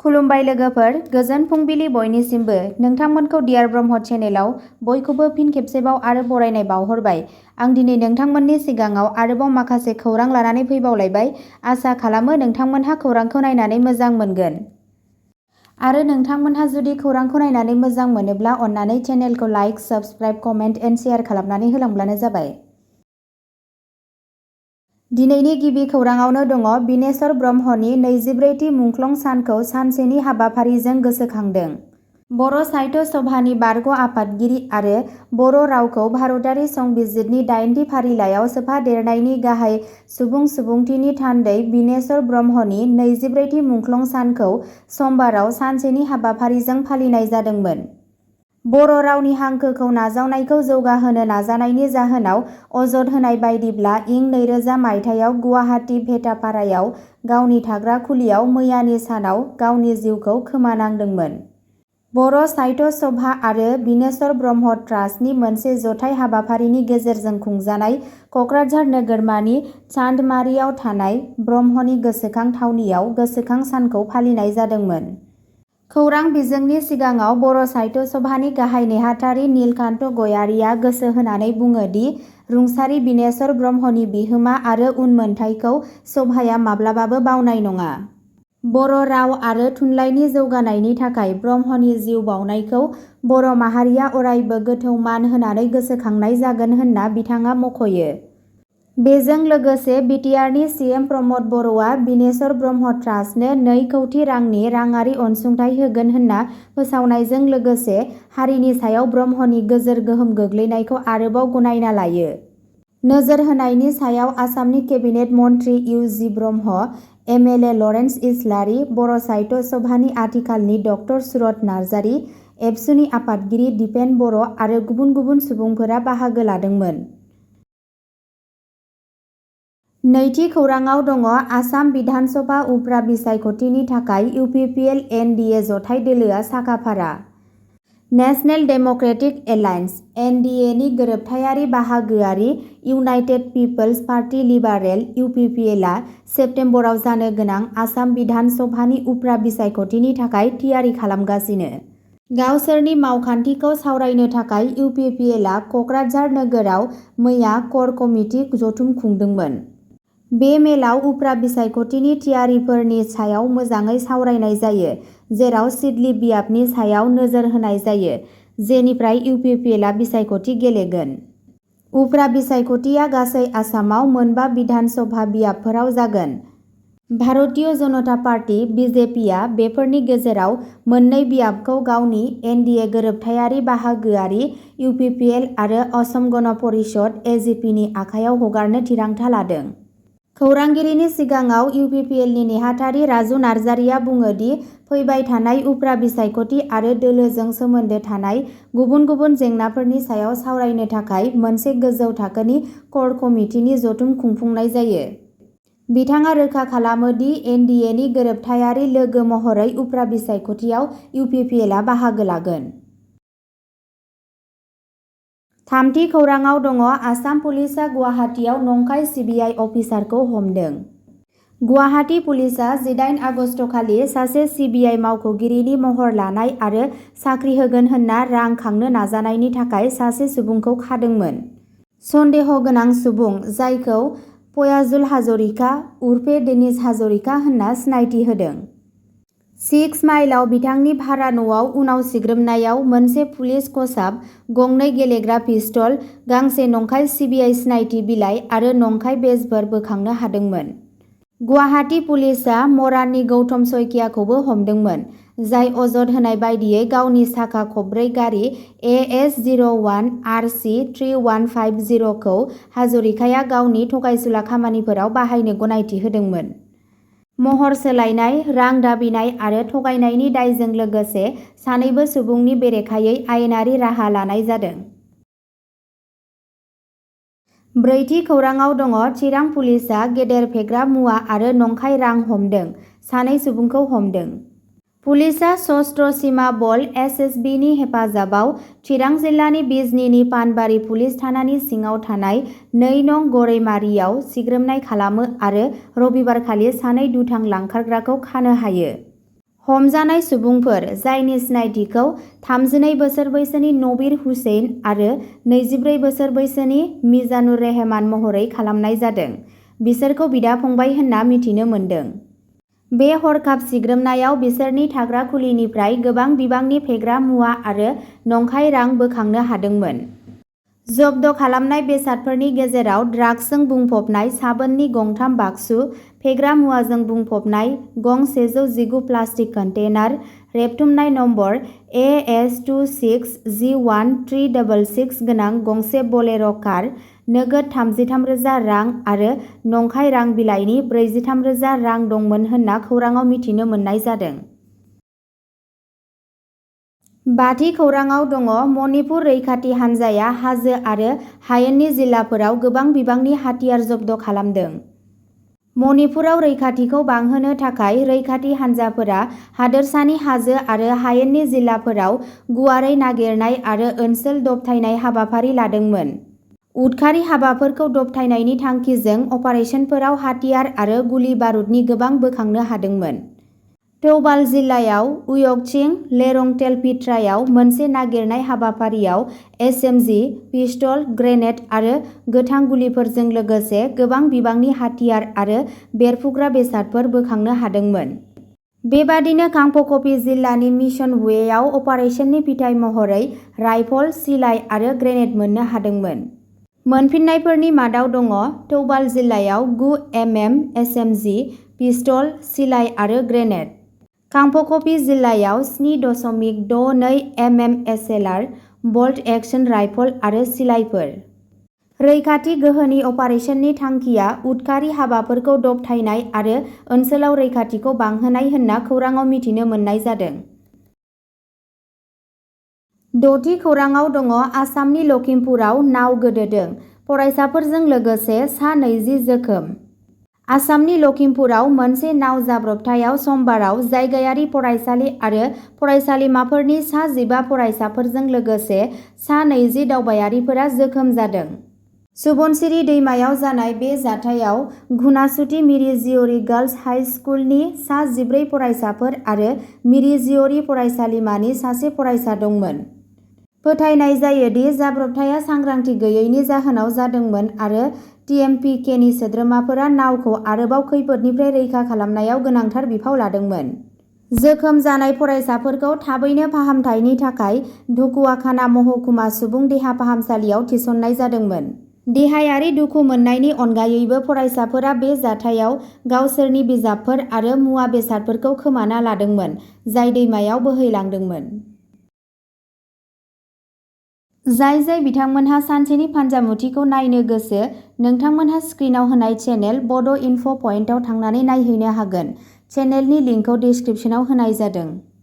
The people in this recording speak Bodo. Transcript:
खुलुमबाय लोगोफोर, गोजोन फुंबिलि बयनिसिमबो। नोंथांमोनखौ डियार ब्रह्म चेनेलाव बयखौबो फिन खेबसेबाव आरो बरायनाय बावहरबाय। आं दिनै नोंथांमोननि सिगाङाव आरोबाव माखासे खौरां लानानै फैबावलायबाय। आसा खालामो नोंथांमोनहा खौरांखौ नायनानै मोजां मोनगोन। आरो नोंथांमोनहा जुदि खौरांखौ नायनानै मोजां मोनोब्ला अन्नानै चेनेलखौ like, subscribe, comment and share खालामनानै होलांब्लानो जाबाय। दिनैनि गिबि खौराङावनो दङ बिनेश्वर ब्रह्मनि 24थि मुंख्लं सानखौ सानसेनि हाबाफारिजों गोसोखांदों। बर' साहित्य सभानि बारग' आफादगिरि आरो बर' रावखौ भारतारि संबिजिरनि 8थि फारिलाइयाव सोफादेरनायनि गाहाय सुबुंथिनि थान्दै बिनेश्वर ब्रह्मनि 24थि मुंख्लं सानखौ समबाराव सानसेनि हाबाफारिजों फालिनाय जादोंमोन। बर' रावनि हांखोखौ नाजावनायखौ जौगाहोनो नाजानायनि जाहोनाव अजद होनाय बायदिब्ला इं 2000 मायथाइयाव गुवाहाटी भेटापारायाव गावनि थाग्रा खुलियाव मैयानि सानाव गावनि जिउखौ खोमानांदोंमोन। बर' साहित्य सभा आरो बिनेश्वर ब्रह्म ट्रास्टनि मोनसे जथाइ हाबाफारिनि गेजेरजों खुंजानाय क'क्राझार नोगोरमानि चान्दमारियाव थानाय ब्रह्मनि गोसोखां थावनियाव गोसोखां सानखौ फालिनाय जादोंमोन। खौरां बिजोंनि सिगाङाव बर' साहित्य सभानि गाहाय नेहाथारि नीलकान्त गयारिया गोसो होनानै बुङो दि रुंसारि बिनेश्वर ब्रह्मनि बिहोमा आरो उनमोनथाइखौ सभाया माब्लाबाबो बावनाय नङा। बर' राव आरो थुनलाइनि जौगानायनि थाखाय ब्रह्मनि जिउ बाउनायखौ बर' माहारिया अरायबो गोथौ मान होनानै गोसोखांनाय जागोन होनना बिथाङा मख'यो। बेजों लोगोसे बिटिआरनि सिएम प्रमद बर'आ बिनेश्वर ब्रह्म ट्रास्टनो 2 कौटि रांनि राङारि अनसुंथाइ होगोन होनना फोसावनायजों लोगोसे हारिनि सायाव ब्रह्मनि गोजोर गोहोम गोग्लैनायखौ आरोबाव गनायना लायो। नोजोर होनायनि सायाव आसामनि केबिनेट मन्त्रि इउ.जि. ब्रह्म, एम.एल.ए. लरेन्स इस्लारि, बर' साहित्य सभानि आथिखालनि ड. सुरत नार्जारि, एबसुनि आफादगिरि दिपेन बर' आरो गुबुन गुबुन सुबुंफोरा बाहागो लादोंमोन। नैथि खौराङाव दङ आसाम बिधान सभा उफ्रा बिसायख'थिनि थाखाय UPPL NDA जथाइ दोलोआ साखाफारा। नेशनेल डेम'क्रेटिक एलायन्स (NDA) नि गोरोबथायारि बाहागोआरि united peoples party liberal (UPPL) आ सेप्तेम्बराव जानो गोनां आसाम बिधान सभानि उफ्रा बिसायख'थिनि थाखाय थियारि खालामगासिनो। गावसोरनि मावखान्थिखौ सावरायनो थाखाय UPPL आ क'क्राझार नोगोराव मैया क'र कमिटि जथुम खुंदोंमोन। बे मेलाव उफ्रा बिसायख'थिनि थियारिफोरनि सायाव मोजाङै सावरायनाय जायो, जेराव सिडली बियाबनि सायाव नोजोर होनाय जायो, जेनिफ्राय UPPL आ बिसायख'थि गेलेगोन। उफ्रा बिसायख'थिया गासै आसामाव 4 बिधान सभा बियाबफोराव जागोन। भारतीय जनता पार्टी (BJP) आ बेफोरनि गेजेराव 2 बियाबखौ गावनि NDA गोरोबथायारि बाहागोआरि UPPL आरो असम गण परिषद (AGP) नि आखायाव हगारनो थिरांथा लादों। खौरांगिरिनि सिगाङाव UPPLनि नेहाथारि राजु नार्जारिया बुङो दि फैबाय थानाय उफ्रा बिसायख'थि आरो दोलोजों सोमोन्दो थानाय गुबुन गुबुन जेंनाफोरनि सायाव सावरायनो थाखाय मोनसे गोजौ थाखोनि क'र कमिटिनि जथुम खुंफुंनाय जायो। बिथाङा रोखा खालामो दि NDA नि गोरोबथायारि लोगो महरै उफ्रा बिसायख'थियाव UPPL आ बाहागो लागोन। थामथि खौराङाव दङ आसाम पुलिसआ गुवाहाटीआव नंखाय CBI अफिसारखौ हमदों। गुवाहाटी पुलिसआ 18 आगस्तखालि सासे CBI मावख'गिरिनि महर लानाय आरो साख्रि होगोन होनना रां खांनो नाजानायनि थाखाय सासे सुबुंखौ खादोंमोन। सन्देह' गोनां सुबुं, जायखौ फयाजुल हाजरिका उर्फे डेनिस हाजरिका होनना सिनायथि होदों। 6 माइलआव बिथांनि भारा न'आव उनाव सिग्रोमनायाव मोनसे पुलिस खसाब, 2 गेलेग्रा पिस्तल, गांसे नंखाय CBI सिनायथि बिलाइ आरो नंखाय बेजफोर बोखांनो हादोंमोन। गुवाहाटी पुलिसआ मराननि गौतम सइकियाखौबो हमदोंमोन, जाय अजद होनाय बायदियै गावनि साखा खबब्रै गारि AS01 RC 3150 खौ हाजरिकाया गावनि थगायसुला खामानिफोराव बाहायनो गनायथि होदोंमोन। महर सोलायनाय, रां दाबिनाय आरो थगायनायनि दायजों लोगोसे सानैबो सुबुंनि बेरेखायै आयेनारि राहा लानाय जादों। ब्रैथि खौराङाव दङ चिरां पुलिसआ गेदेर फेग्रा मुवा आरो नंखाय रां हमदों, सानै सुबुंखौ हमदों। पुलिसआ सशस्त्र सीमा बल (SSB) नि हेफाजाबाव चिरां जिल्लानि बिजनीनि पानबारि पुलिस थानानि सिङाव थानाय 2 नं. गरैमारियाव सिग्रोमनाय खालामो आरो रबिबारखालि सानै दुथां लांखारग्राखौ खानो हायो। हमजानाय सुबुंफोर जायनि सिनायथिखौ 32 बोसोर बैसोनि नबिर हुसैन आरो 24 बोसोर बैसोनि मिजानुर रेहमान महरै खालामनाय जादों। बिसोरखौ बिदा-फंबाय होनना मिथिनो मोन्दों। बे हरखाब सिग्रोमनायाव बिसोरनि थाग्रा खुलिनिफ्राय गोबां बिबांनि फेग्रा मुवा आरो नंखाय रां बोखांनो हादोंमोन। जब्द खालामनाय बेसादफोरनि गेजेराव ड्राग्सजों बुंफबनाय साबोननि गंथाम बाक्सु, फेग्रा मुवाजों बुंफबनाय गं 119 प्लास्टिक कन्टेनार, रेबथुमनाय नम्बर AS26G1366 गोनां गंसे बलेर' कार, नोगोद 33,000 रां आरो नंखाय रां बिलाइनि 43,000 रां दंमोन होनना खौराङाव मिथिनो मोननाय जादों। बाथि खौराङाव दङ मणिपुर रैखाथि हान्जाया हाजो आरो हायेननि जिल्लाफोराव गोबां बिबांनि हाथियार जब्द खालामदों। मणिपुराव रैखाथिखौ बांहोनो थाखाय रैखाथि हान्जाफोरा हादोरसानि हाजो आरो हायेननि जिल्लाफोराव गुवारै नागिरनाय आरो ओनसोल दबथायनाय हाबाफारि लादोंमोन। उदखारि हाबाफोरखौ दबथायनायनि थांखिजों अपारेशनफोराव हाथियार आरो गुलि बारुदनि गोबां बोखांनो हादोंमोन। थौबाल जिल्लायाव उयकचिं लेरंटेलपिट्रायाव मोनसे नागिरनाय हाबाफारियाव एसएमजी, पिस्तल, ग्रेनेड आरो गोथां गुलिफोरजों लोगोसे गोबां बिबांनि हाथियार आरो बेरफ्रुग्रा बेसादफोर बोखांनो हादोंमोन। बेबादिनो कांपकपि जिल्लानि मिशनहुएआव अपारेशननि फिथाय महरै राइफल, सिलाइ आरो ग्रेनेड मोननो हादोंमोन। मोनफिन्नायफोरनि मादाव दङ थौबाल जिल्लायाव 9 mm एसएमजी, पिस्तल, सिलाइ आरो ग्रेनेड। कांपकपि जिल्लायाव 7.62 mm SLR, bolt action rifle आरो सिलाइफोर। रैखाथि गोहोनि अपारेशननि थांखिया उदखारि हाबाफोरखौ दबथायनाय आरो ओनसोलाव रैखाथिखौ बांहोनाय होनना खौराङाव मिथिनो मोननाय जादों। द'थि खौराङाव दङ आसामनि लखिमपुराव नाव गोदोदों, फरायसाफोरजों लोगोसे सा 20 जोखोम। आसामनि लखिमपुराव मोनसे नाव जाब्रबथायाव समबाराव जायगायारि फरायसालि आरो फरायसालिमाफोरनि सा 15 फरायसाफोरजों लोगोसे सा 20 दावबायारिफोरा जोखोम जादों। सुबनसिरि दैमायाव जानाय बे जाथायाव घुनासुति मिरि-जियरि गार्लस हाइ स्कुलनि सा 14 फरायसाफोर आरो मिरि-जियरि फरायसालिमानि सासे फरायसा दंमोन। फोथायनाय जायो दि जाब्रबथाया सांग्रांथि गैयैनि जाहोनाव जादोंमोन आरो टिएमपिकेनि सोद्रोमाफोरा नावखौ आरोबाव खैफोदनिफ्राय रैखा खालामनायाव गोनांथार बिफाव लादोंमोन। जोखोम जानाय फरायसाफोरखौ थाबैनो फाहामथायनि थाखाय ढकुवाखाना महकुमा सुबुं देहा फाहामसालियाव थिसननाय जादोंमोन। देहायारि दुखु मोननायनि अनगायैबो फरायसाफोरा बे जाथायाव गावसोरनि बिजाबफोर आरो मुवा बेसादफोरखौ खोमाना लादोंमोन, जाय दैमायाव बोहैलांदोंमोन। जाय बिथांमोनहा सानसेनि फान्जामुथिखौ नायनो गोसो, नोंथांमोनहा स्क्रिनाव होनाय चेनेल बड' इनफ' पइन्टआव थांनानै नायहैनो हागोन। चेनेलनि लिंकखौ डिस्क्रिप्शनाव होनाय जादों।